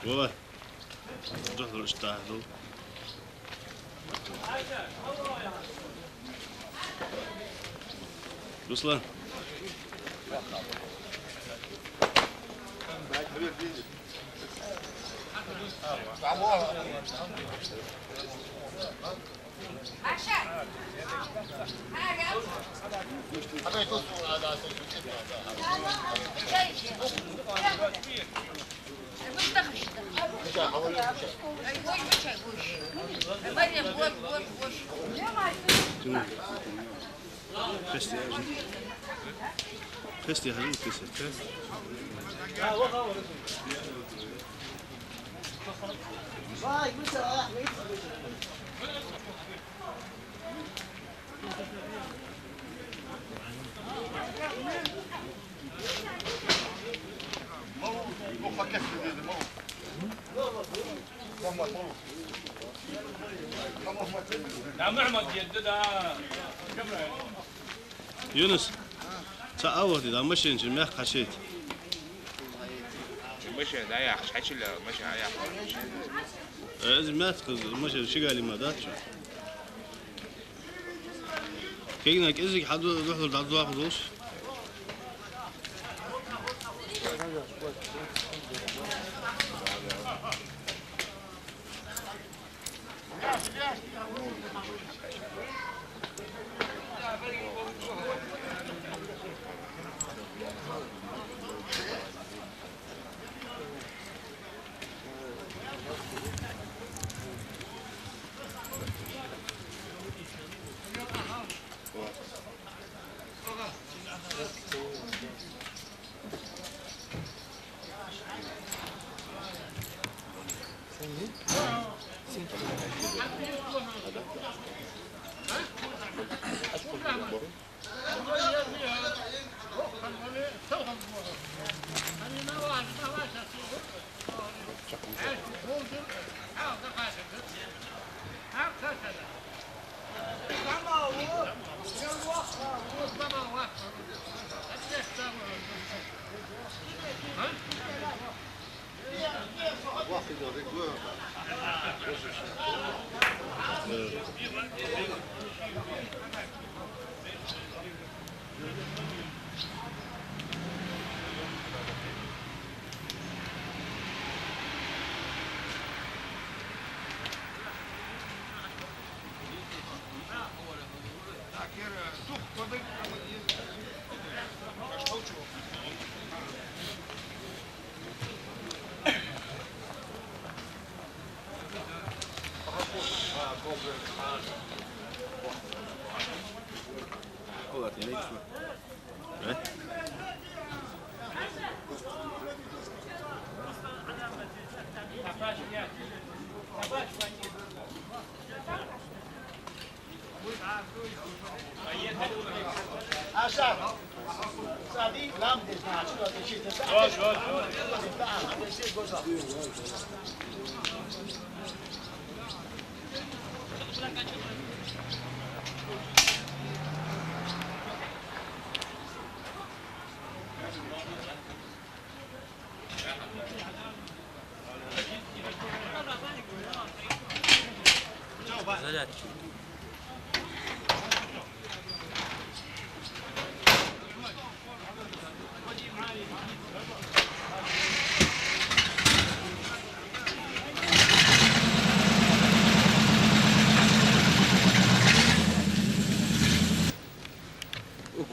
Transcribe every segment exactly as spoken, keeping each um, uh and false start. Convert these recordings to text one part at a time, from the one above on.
Вова. Духьал иштта хьал. Руслан. Юнус, цхьа а вахийта, машина чу мехка хьашийта. Машина дӀаяхаш, хьачула машина дӀаяхаш. Э, из мехка машина шигалима дац чу. Кегий нах, кӀезига хьаду-, духьал дӀадоахаш долаш.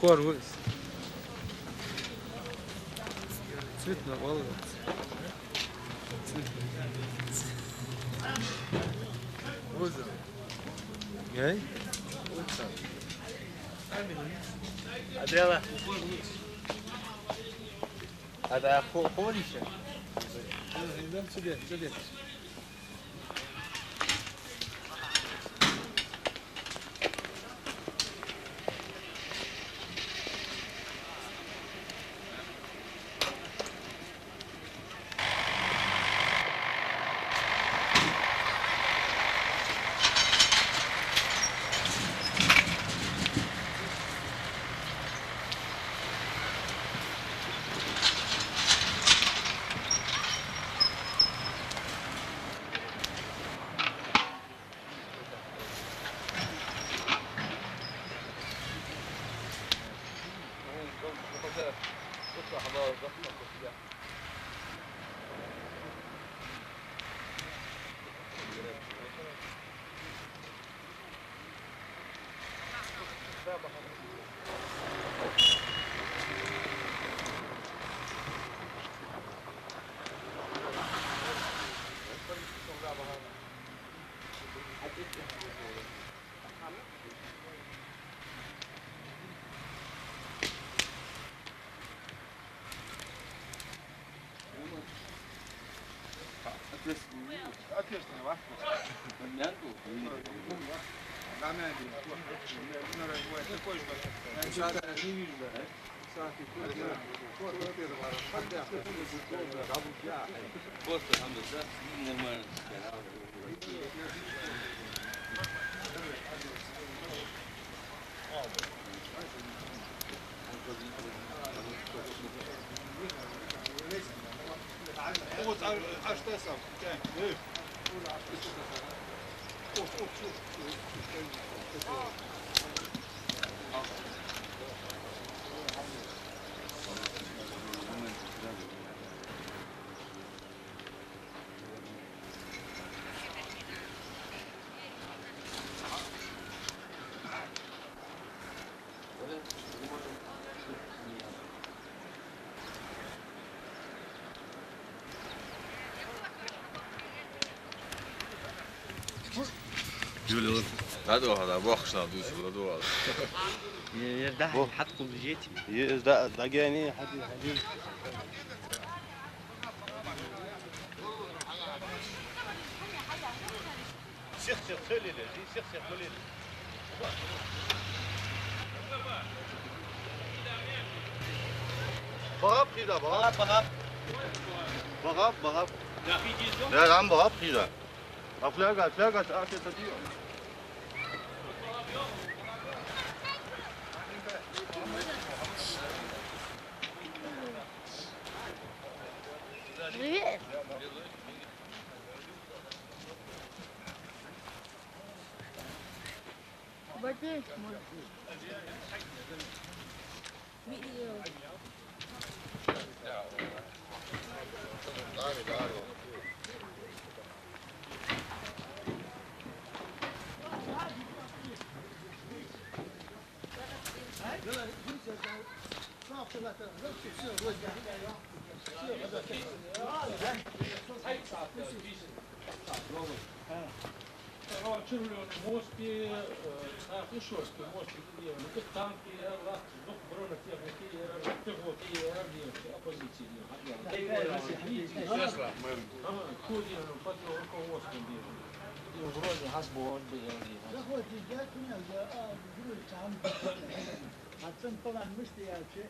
Укор вуйс. Цветной волос. Цветной. Вуза. Гей? Адела. Ада хо-, ходиша. Идем сюда, сюда. Просто, алхьамдулиллахь, нормально. Юлия, дӀадоагӀа, дӀа, боккхача наха дувцар, дӀадоагӀа. Е, ер дӀа-, бо-, хьатӀакхувлаш еций? Е, из дӀа-, дӀагӀайна, хьади, хьади. Сих-сих ца лелаш, сих-сих ма лелаш. БагӀаб хьийда, багӀаб. БагӀаб, багӀаб. Да, дӀа багӀаб хьийда. А фляга, фляга, а, садио. Привет. Батя, мой. Чуьхлённый мостик, э, нах ишошка мостик, э, танки, э, лац, дукха бронетехника, э, пехота, э, оппозиция, э, ага, куда, ну, под его руководством, э, и вроде хас бон, э, Заходите, я понял, я, а, говорю, там, а там план мысли я вообще.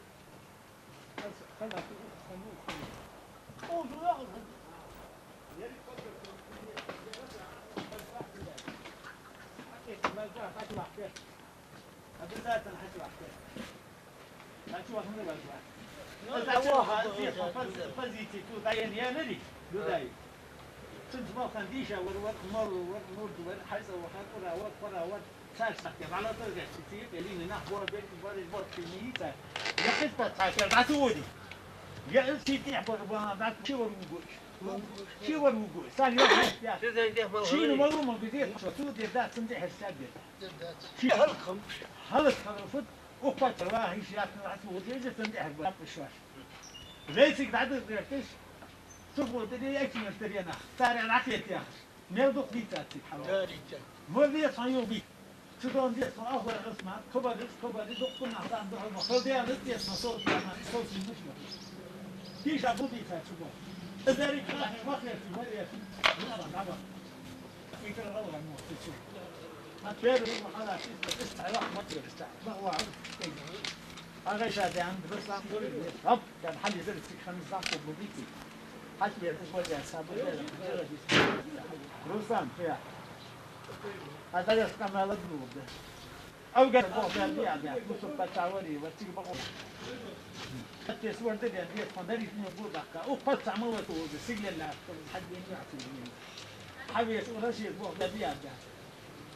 Обязательно хочу. Позиция тут, а я не говорю. Цунца малхан дийша вар, вар, морла вар, мурд вар, хьайса вар, хакура вар, кора вар, цар сахьте, вала тӀа гашти, ци, я лини нах бора бек, бора бора чи мийца. Я хиста цар, цар дӀа ца води. Я ил сити, бора, бора, дӀа чи вар вугуш. Чи вар вугуш. Сар я хьайста. Шийна малу ма гузе, цу де да, цун де хьерса де. Ши хьалкхам. Хьалкхам фут, укхача ва, хиш ятна, дӀа ца води, я цун де хьерба, пишваш. Вейсик дӀадазгарташ, цу фу дӀа, я экимер тарена. Цар дӀахетаяхаш. Мел дукха дийцад цига хьал. Да, дийцад. Вар ве цхьан юха бий. Цу дон ве цхьан ахвар Ӏусман, кхабараш, кхабараш, дукха нах дан духьал ма. Хал де алат ве цхьан сов, сов син муш ма. Тийша бу дийцад цу бо. Эзари кхахьи вахъерти вар ве. Нара, нара. Икра рала мо цу. Ма тер ма хала, чиста, чиста, ма тер, чиста. Ма ва. Ага ша дан, басан гури. Хап, дан хали зер цик хан зам ко бу бити. Хьаьж бер, из валя, сабу бер, бер, бер. Руслан, я. А дагас камала дурда. Авгар бо бер, бер, бер. Мусу пача вари, ва цик бо. Хатте сварда бер, бер, фандари не бу дака. У пача мала ту, сигле ла, хьаьж бер, бер. Хьавес, у Рашид бо бер, бер, бер.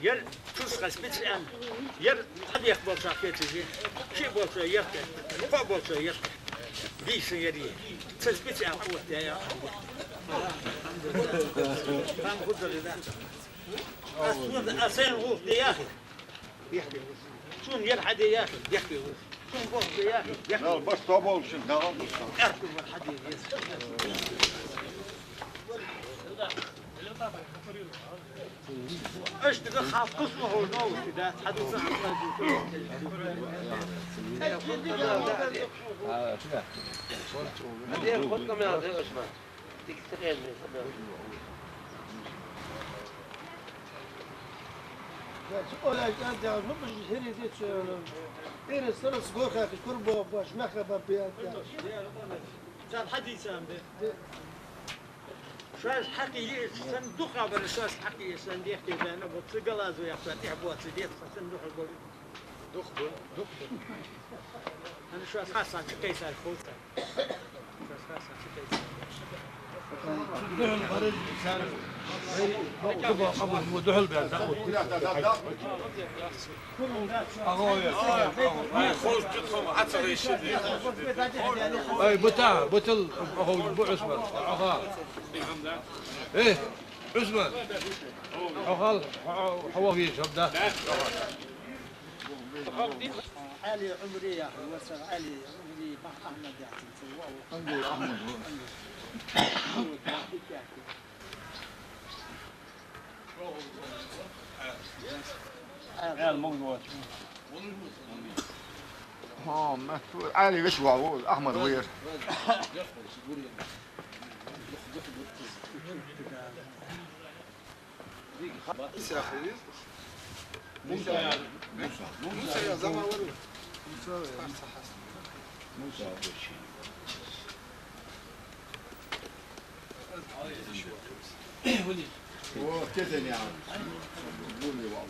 Ер чурш хьа специально. Ер хьадех болча хетизе. Ши болча ерте. Кхо болча ерте. Дийша ер е. Ца специально хьа вот я. Там худали да. Ас вот, ас эн гуф де яхи. Дехте гуф. Сун ер хьаде яхи. Дехте гуф. Сун гуф де яхи. Дехте. Да, баш то болча, да, он. Ах, вот хьаде. Аш дага хьалкхус ма хьожа новости, да? Хьадуса хьалкхус. Оля, я, я, ну, мы же херидит, э, перестала с горка, как курбо, баш, мяха, бабиат, да. Жан хьадийцам бе. Шоаш хьакхийча, сан духхьал бар шоаш хьакхийча, сан дехке баьнна, вот цу галазо яхаш, тӀехьа боаца деза, сан духхьал бар. Дух бар, дух бар. ХӀана шоаш хьасан чу кхайсар ховца? Шоаш хьасан чу кхайсар. Духхьал бар, сан. Ай, бо, бо, бо, духхьал бар, да. Ай, бута, бутал, охо, бу Ӏусман, охо. Э, Ӏусман, охо, хьо вахийш, хӀама да? Ӏали Ӏумри яхар, васар Ӏали Ӏумри, бах Ахьмад яхар, ца вау. Ангур Ахьмад, во. Ангур. ХӀа, Махьмуд, Ӏали веш вагӀа, Ахьмад вер. Муса, Муса, Муса, я заман вар. Муса, я. Муса, О, тезен я. Буни вал.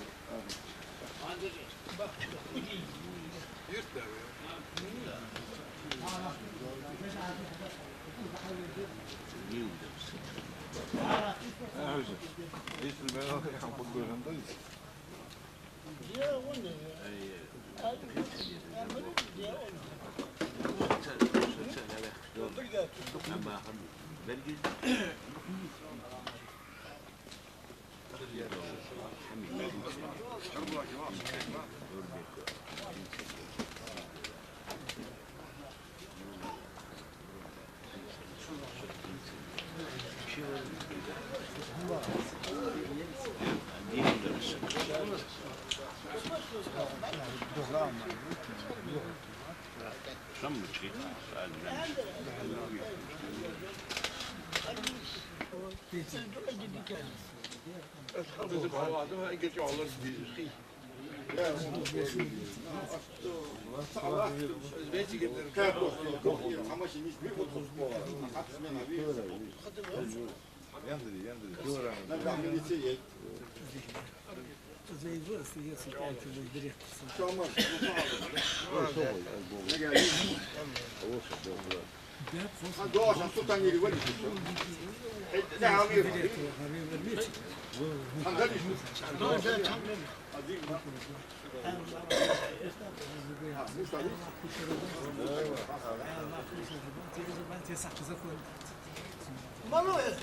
Мало это.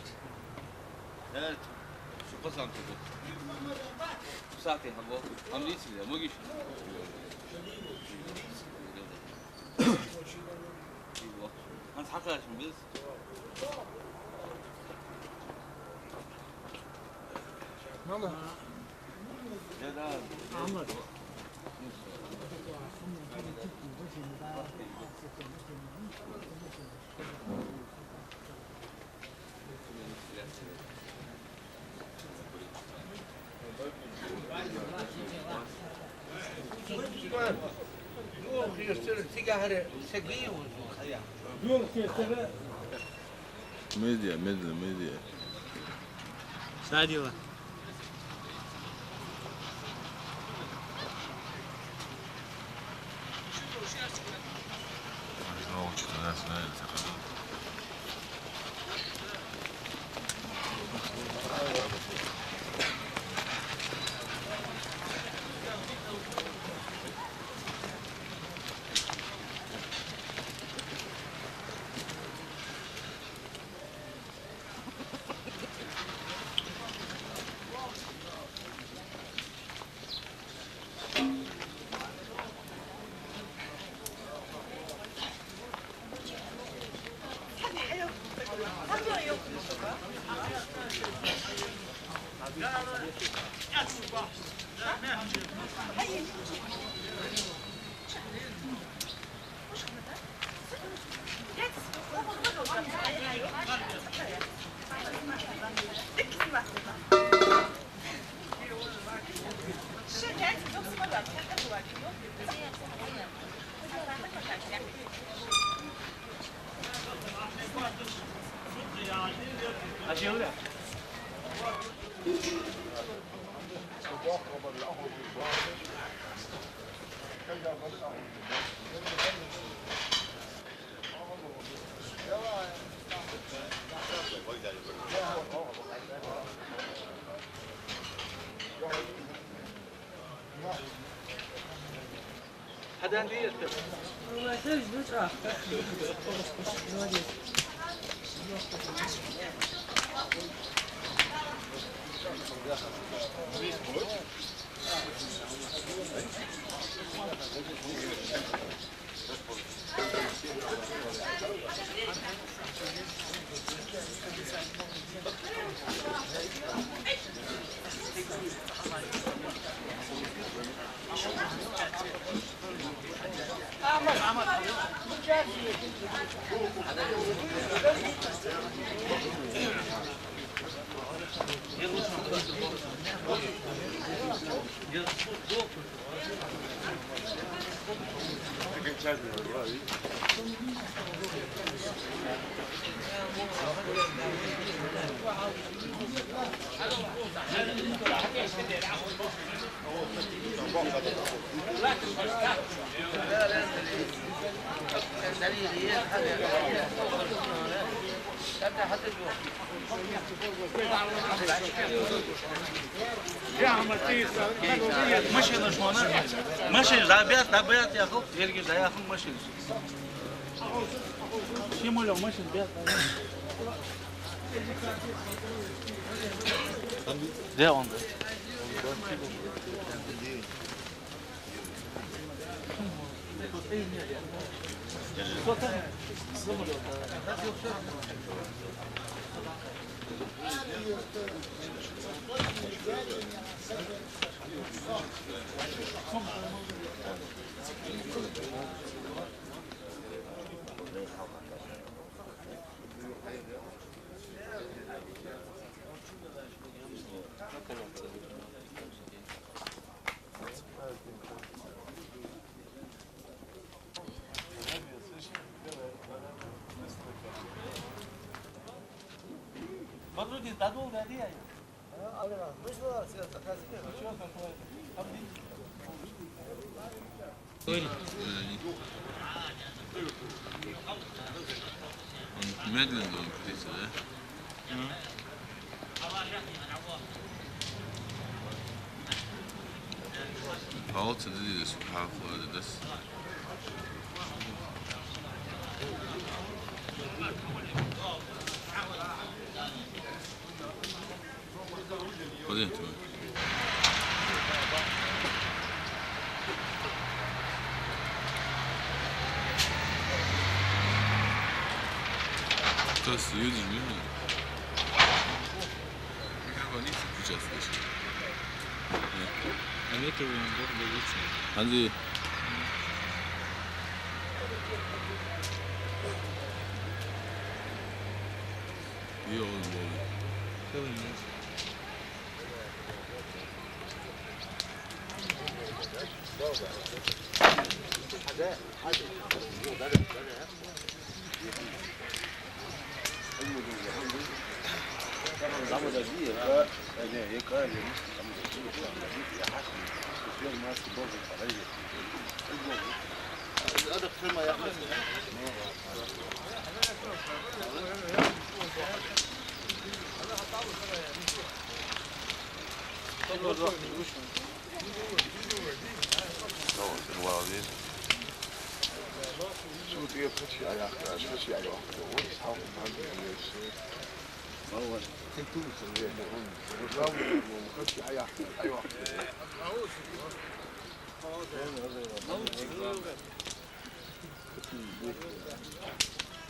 Э, шо къасан туда? Сати хьабо. Хьамлици я, могиш. ХӀанз хьакхаш ма беза. Мама. Жадал. Ахьмад. Медиа, медиа, медиа. Садила. Машинаш хьона? Машинаш дӀабаьтта, дӀабаьтта яхаш, еррига дӀаяхаш машинаш. Ши мулло машин баьтта. Де онда. Бадрудин, дӀадоладаьдий? Он медленно должен крутиться, да? Палцы двигались, субханаллах, да. Пойдём, давай. Сейчас видишь, блин. Микрофон есть? Сейчас слышно. А микрофон, да, да, есть. Андрей. Йо, Андрей. Целый месяц.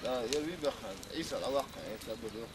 Да, я выбахал. Иса, Аллах, это буду.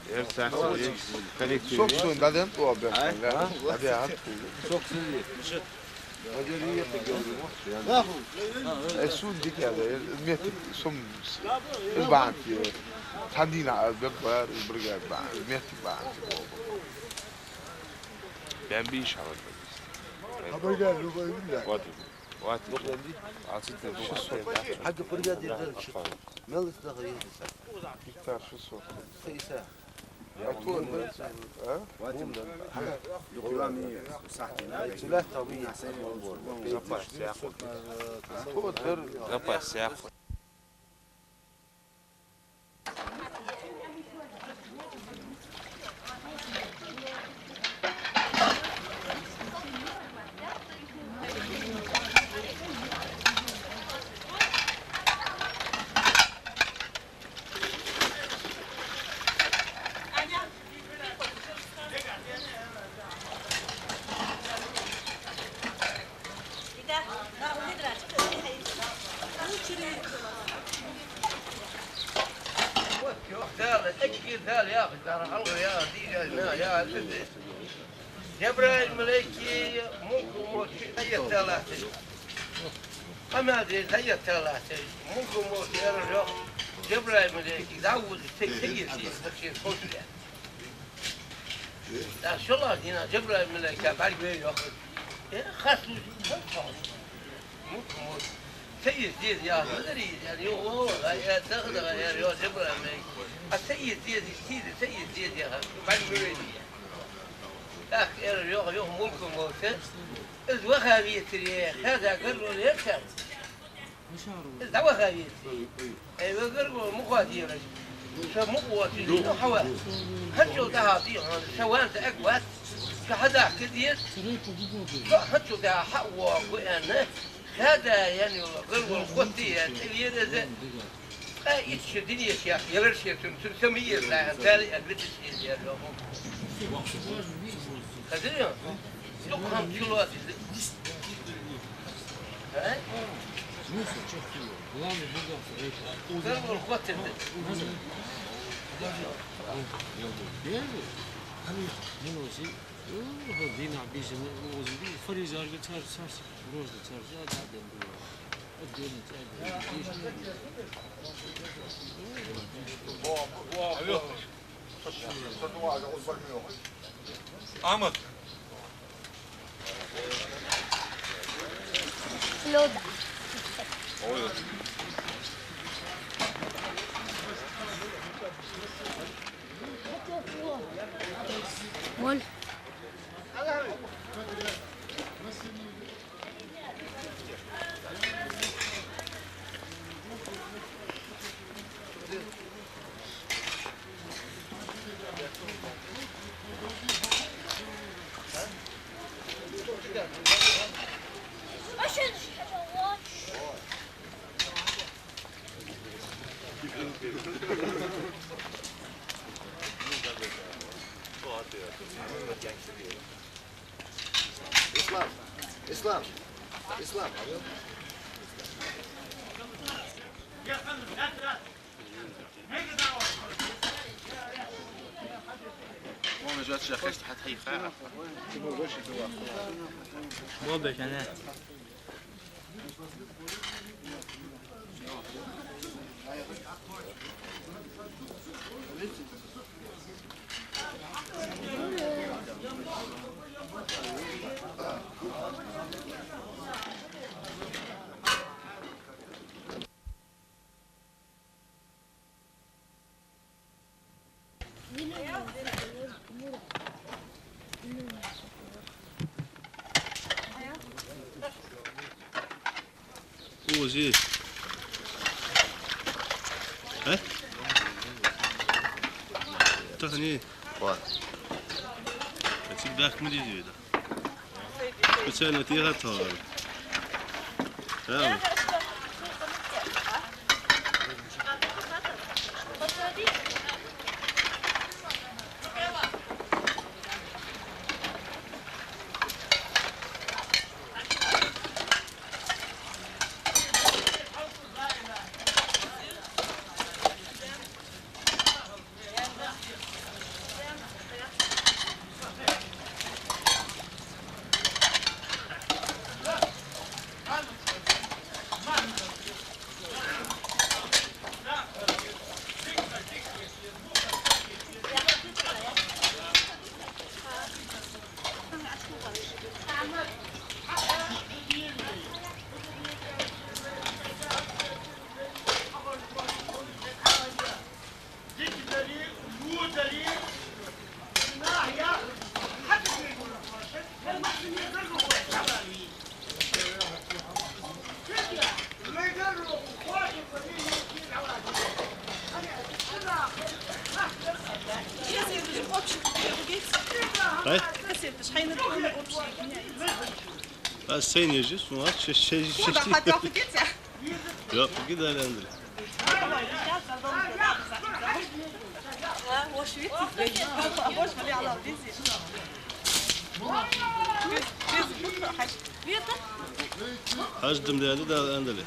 Ерсах коллектив. Сок сона даден тӀо бе. А? Даден. Сок сона. Э, сона дика да, э, метр сом, э, бан, э, цхьан дийнахьа а бе бар, э, бригад бан, метр бан. Бен бийш хьалар. А бригад любой да. Вот. Вот. Алцит. Хьага бригад дер. Мел из даха еза. Гектар шестьсот. Иса. А? Запас яху. Запас яху. Дала, эккий Дала, я, я, я, я, я, я, Жабраил малейк, мулкал мовт, хьаэтталахь. Къамаьл де, хьаэтталахь. Мулкал мовт, яра йоах, Жабраил малейк, Дауд, тей, тей, тей, тей, тей, тей, тей. Да, шоллагӀча дийнахьа Жабраил малейка бӀаргавайра йоах. Э, хас луш, хас луш. Мулкал мовт. Ца эца деза, я, ма дарий из, я, йо, о, о, я, дага, дага, я, йо, Жабраил малейк. А ца эца деза, из тийда, ца эца деза, я, бӀаргавайра. Так, яра йоах, йоах, мулкал мовт. Из ваха вецаре, хаза гаргало яр цар. Из дӀаваха вецаре. Ай, вай гаргало муха дера. Ша мукъа воацилга, ну, хьава. ХӀанзчул тӀехьа дий хьона, ша ванца эгвац. Ша хьадахка деза. Ша хӀанзчул тӀехьа хьа а воагӀа аьнна. Хада яьнна йола гаргало хоттаяь тӀавера из. Ткъаь итт шу динех яхь, ялар шеца, цун са ма еза, Дала аьнна, витас еза яр йоах. Хазир ю? Дукха хӀама чулоацаш да. А? Гаргало хоттаденна да. Дийнахьа бийсанна укхаза бий, фаризарга цар, цар, рожда цар, за, да, да, да. Отдельно цар, да, да. Ахьмад. Лёда. Ой. Моль. Ислам, Ислам, Ислам. Вон жат шахест хьат хьийха. Бобе кана. Узи. Э? Тахани. Ва. Цигга дахка ма дезий вай да. Цена тӀехьа тхьовра. Хьал. Хай? Аз сайна ежи, сона ши-, ши-, ши-, ши-, Йоах, кида лендри. Хьаждам дели да лендали.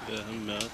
يا همات.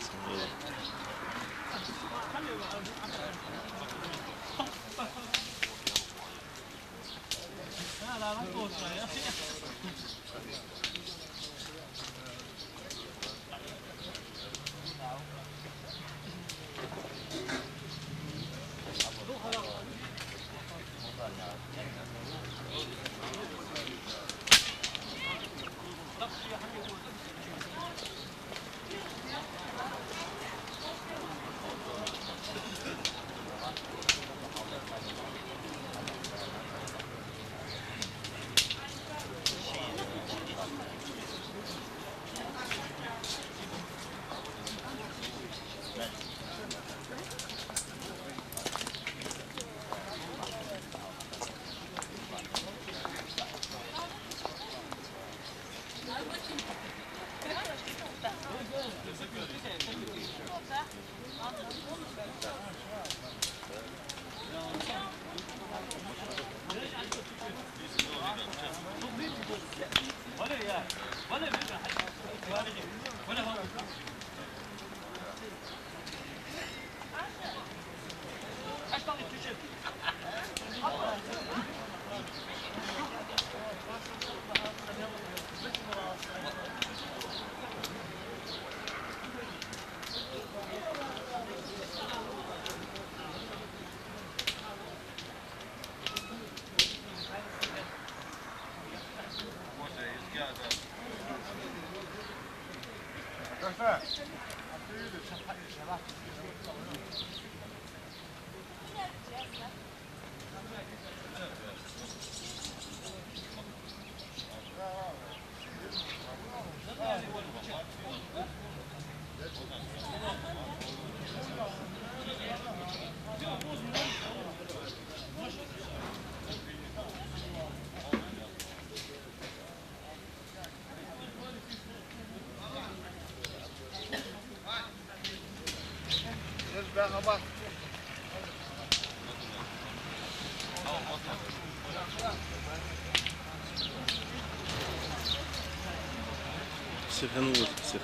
Сиха ну, сиха.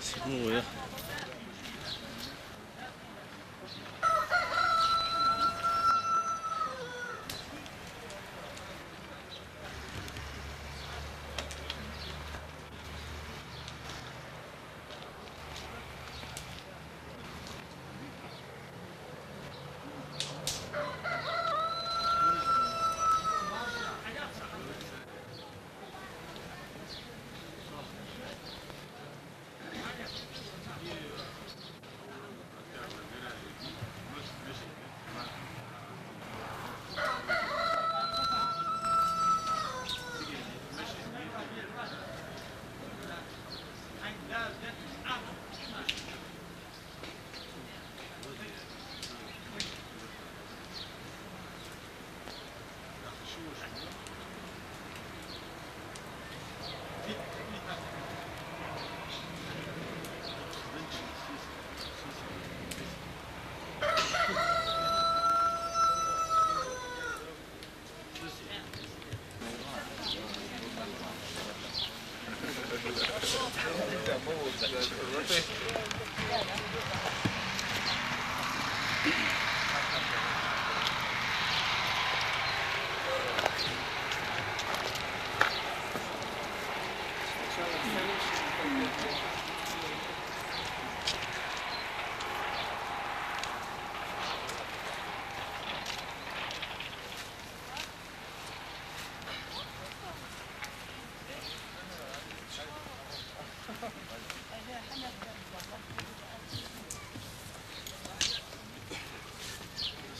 Сиха ну, я.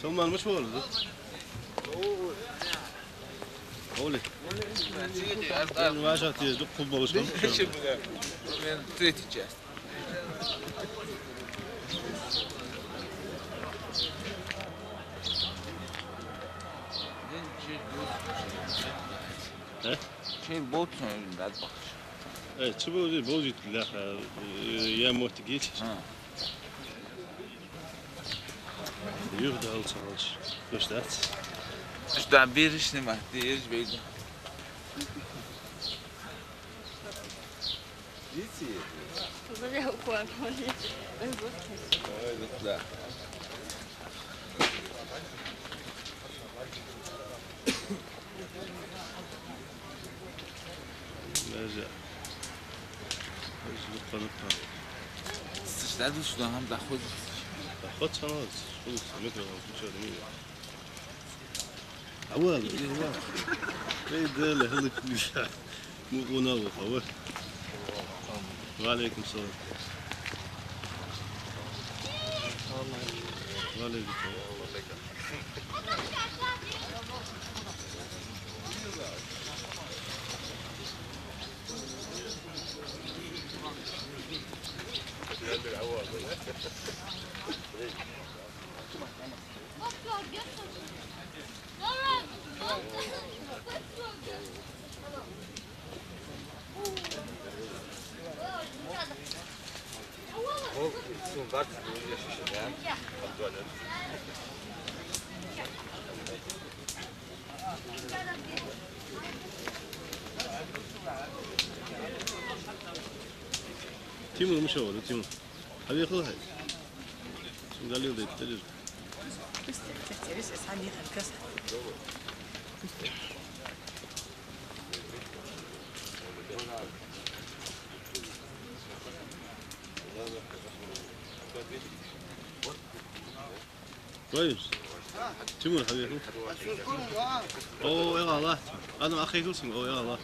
Салман, мича воаллар? Оли. Вай, ваша тез дукха болаш. Мен третий часть. Э? Чей болча, наверное, да, бахаш. Э, чу бовзий, бовзийта лаьрхӀа, э, я моттиг йича. А. Юха дӀаала ца хилча, хӀуш дац? Хьуш да, бераш снимать де, ераш бейда. Бля, укуа, ой, да. Даже. Даже лукъа-лукъа. Слышь, да, сюда нам доходит. Доход сама, слушай, микрофон включай, да, микрофон. Ава, ава. Эй, да, ла, ла, ла. Мукъуна ва, ава. Ва алейкум салам. Ва алейкум салам. Тимур, мишта ва, Тимур? Хьавехал хьай. Шун галил дайта, далил. Квайс? Тимур, хьавехал? О, я Аллах. Адам ахи хилсин, о, я Аллах.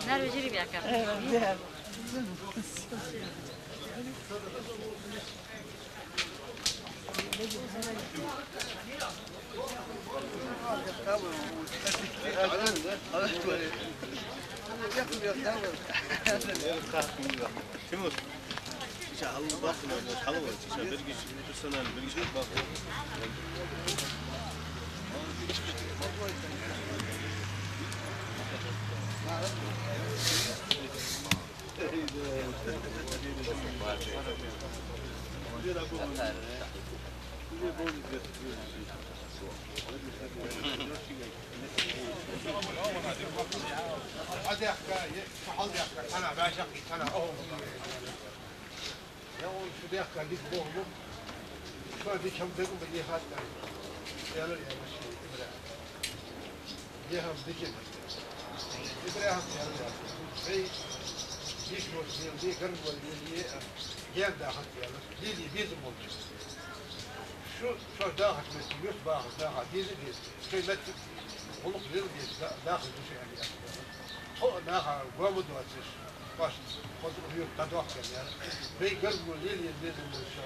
Нара вежарий баьхкаб. Тимур, ша, хьал бахна, хьал вай, ша, бергиш, персонально, бергиш, бахна. Хьадехка, е, хьалдехка, хьана, башак, хьана, о. Я он шо дехка дика боху, шо дика хӀама дага ма дехад аьнна. Аьлар, аьлар ший ИбрахӀима. Дехар дика. ИбрахӀима аьлар, аьлар: вай йиша волча лелае, гарга волча лелае, гаьна дахалда, аьлар, лелае безам болча. Шу, шоаш дахача метте юрт бахаш даха деза а деза, шоай метте гӀулакх лела деза да-, дахаш да шо, аьнна, аьлар. Тхо а наха гоама доацаш, оаш хоза юрт дӀадоаккхар, аьлар. Вай гаргало лелае безам болча,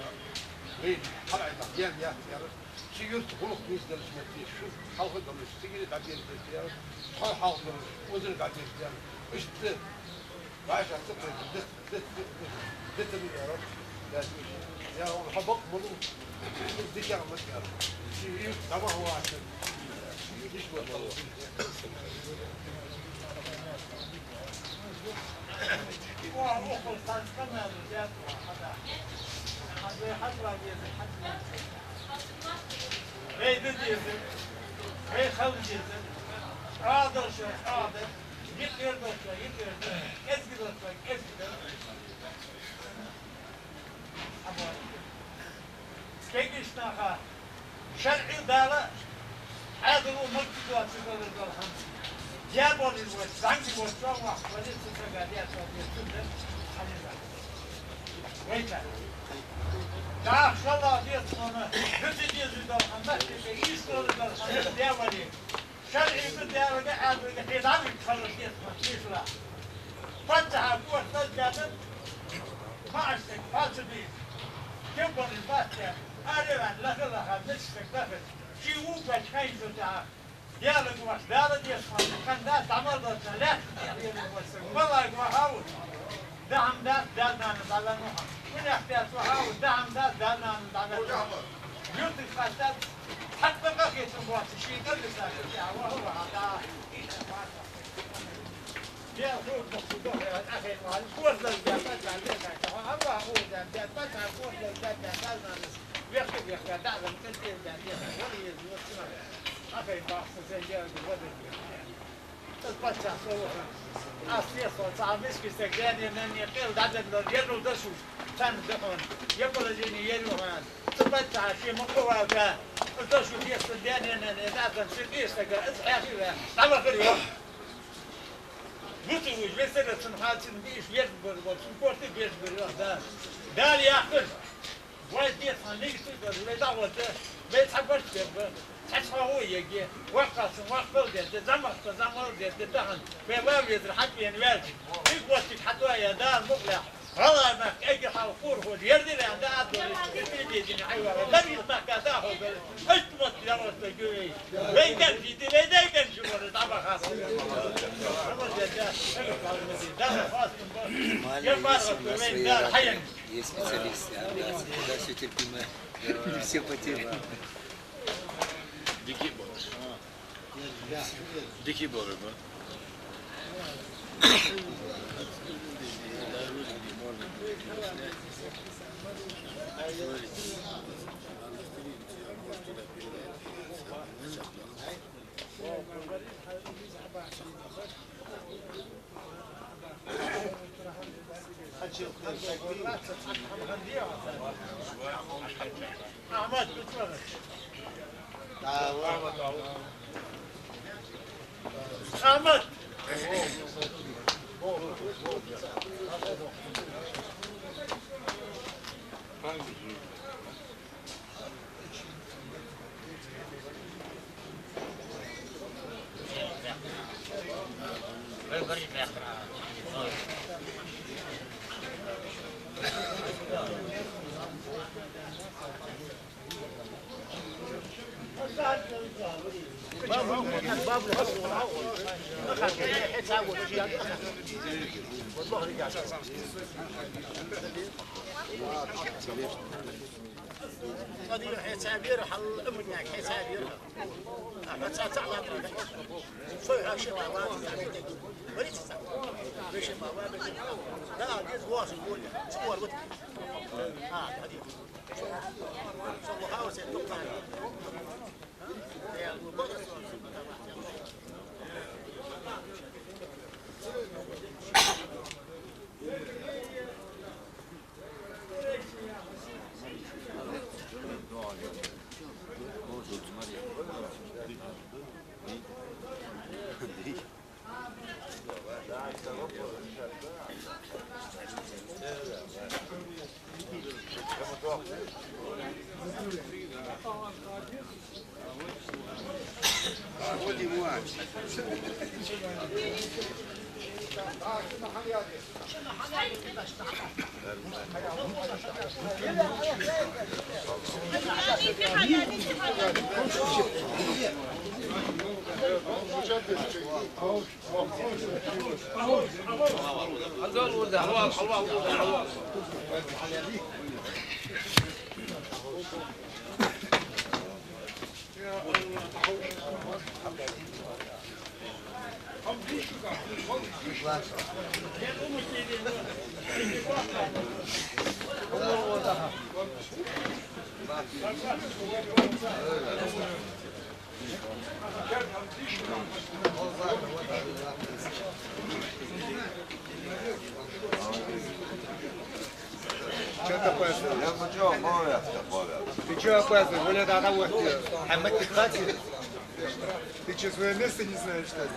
вай хьалаӀайнах гаьна яц, аьлар. Ши юрта гӀулакх деза далча метте, шу хьалха долаш, цигара дӀадерзадайта, аьлар. Тхо хьалха долаш, укхазара дӀадерзадайта, аьлар. Иштта вӀашагӀкхетар, дит, дит, дит, дитар, аьлар. Я, хьо бакъ ма лу, дика ма даьд, аьлар. Ши юрт дӀа ма хьаваца, йиш ма хьо. Вай да деза, вай хила деза, чӀоагӀа долчоа чӀоагӀа да, йитар долчоа йитар да, кӀезига долчоа кӀезига да. Кегийча наха шарӀо, Дала Ӏаьдало, мегаш доацаш дола хӀама. Деболийла вай, зӀамига вай, чӀоагӀа вахаш вале, цу сага децо децун да хьалха. Вайта. ДӀахо шоллагӀа децо хьона, деций дезаш дола хӀама, мехкадаьлий, ийс дола дола хӀама, деболийла. ШарӀага, Даьлага, Ӏаьдалга хьедагӀа хилар деза хьона, дийшла. Паччахьа кӀошташ дӀаденна, маӀача стага пхьа ца бийца, кхыболаш бац аьнна, араваьнна лаха-лаха, мичча стага даха, ший вувкача хьайна шу тӀехьа, Даьлага вац, Дала деза хьона, хӀанз дӀа мел доацаш, лаьтта тӀехьа лелаш вола саг, малагӀа ва хьа ва? Даа хӀама дац, даь-нана дӀаваьнна ва хьо. Кунех тӀехьа ва хьа ва, даа хӀама дац, даь-нана дӀаваьнна ва хьо. Юртага хаттар, хьакъ къахетам боацаш, ший кӀалдиса тӀехьа ва хьа ва хьа да. Дел хӀу боху дохе, ахе ва, козлал да, да, да, да, хьо, Аллахь, хӀу да, да, да, да, козлал да, да, да, да, вехка, вехка, да, да, да, да, да, вала еза, вот сюна. Ахе бахса зен дел, да, да, да. Из паччахь со ва хьона. Аз тешал цхьа мискача сага даьна-наьна къел дӀаденна, ерригаш дошув царна да хьона, е положени яр ю хьона. Цу паччахьа ше ма кховалда, из дошув тешал даьна-наьна дӀаденна, ший тӀехьа сага из хьаьший ваь дӀавахар йоах. Вуца вуж, весера цун хьацин бийш верг бар, цун корта беш бар йоах, да. Дала яхар. Вай дехьа нигат дар, вай дӀагӀорта, вай цхьа барт бергба, цхьа цхьа гӀо еге, воккхачун воккхал дергда, зӀамагӀчун зӀамагӀал дергда тахан, вай ва везар хьатӀавена ваьлча, дика воттиг хьатӀавоае Дала мукъалехь, гӀалгӀай мехка эггара хьалха хургхоша, ердилен да а долаш, телевидени хьайвара, дагӀийтта мехка да а хьогара, ишта мотт дагӀорта гуй. Вай кӀанжийти, вай дай кӀанжи вара, дӀабаха. Дала хастам ба. Я баха, вай Дала хьаян. Есть специалисты, а, да, всегда всё терпимо. Не все потеряно. Дикий болар. Дикий болар, ба. Къадир, хье ца бера, хьал аминнаг, хье ца бера. А, хьо ца, ца латра. Сой хьа ши ма ва, ца бера. Вари ца. Веши ма ва, бера. Да, а, дез воаш гули. Цу вар вот. А, да, ди. Со ва хава се тукан. Чё ты опаздываешь? Я бы чё, мало я опаздываю. Ты чё опаздываешь? Валя, да, да, вот ты. А мы ты хватит. Ты чё, своё место не знаешь, что ли?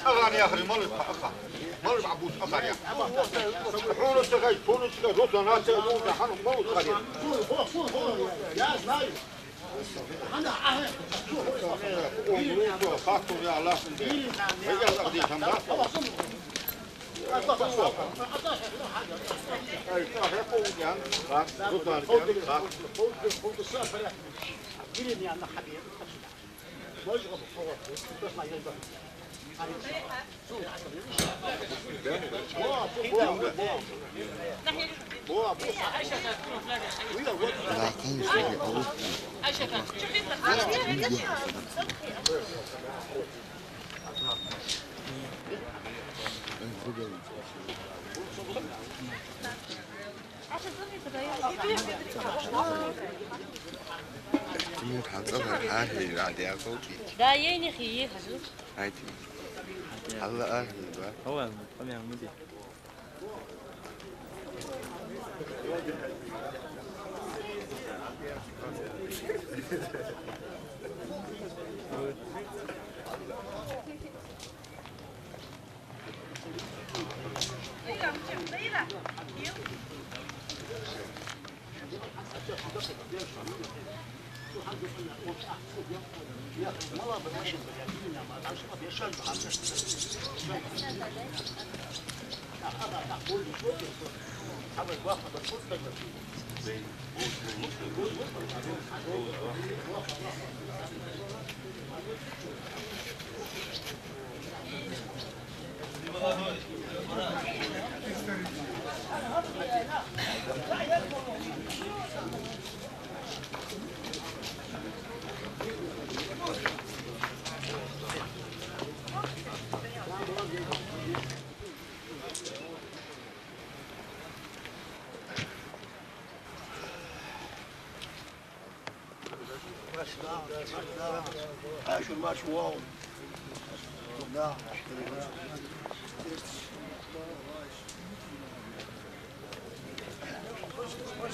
أغاني يا أخي، مالك أخا. مالك عبود أخا يا. حول السغاي، حول السغاي، روح لنا، روح لنا، حنو، مالك أخا يا. Тимур, хьа цӀагӀара хьахьийра, Ӏа дӀакхалхийча. Да, ейнихьий, хьажал. Хьайти. Хьалла архьийба. Хьо ван, къамаьл ма де.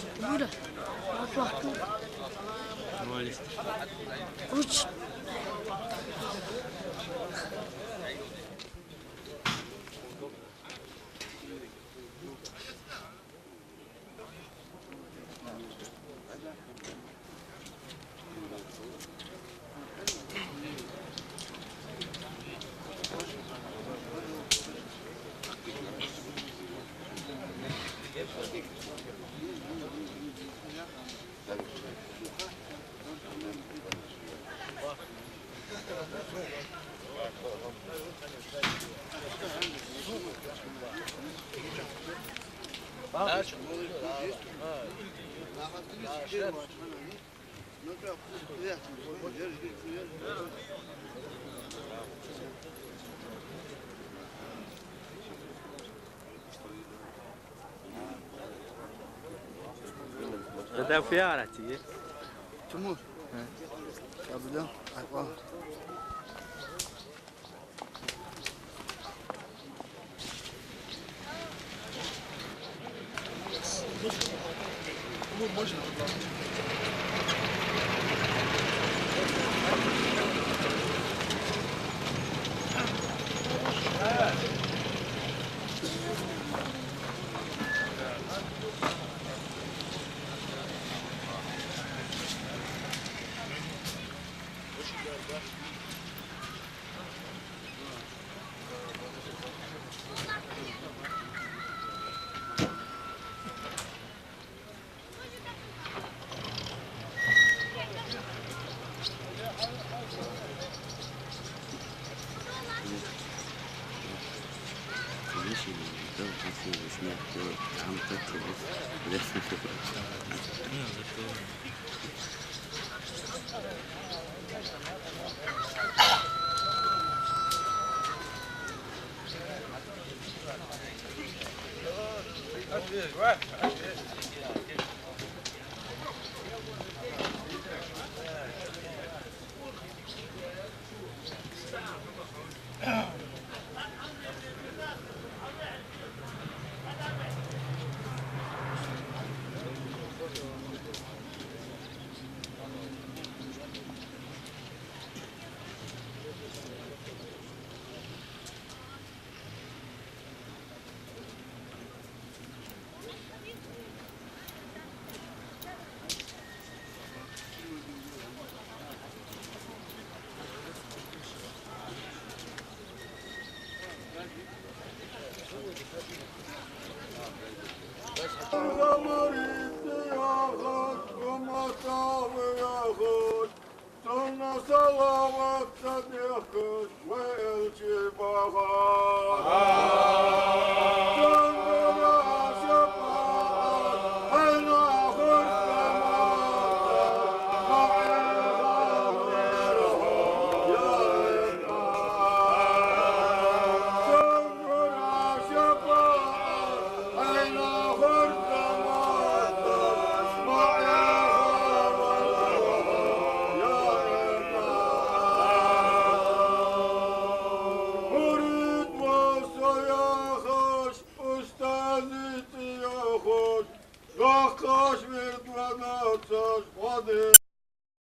Бура. Уч. Дада фиарати. Тимур. Абда, аква. Маттахь вахаш, цунна салават ца дехкаш, вай элча бахаш. Цунгара шапаӀат хьайна хургда маттахь, маӀехьа вар хьо, я Эллахь. Цунгара шапаӀат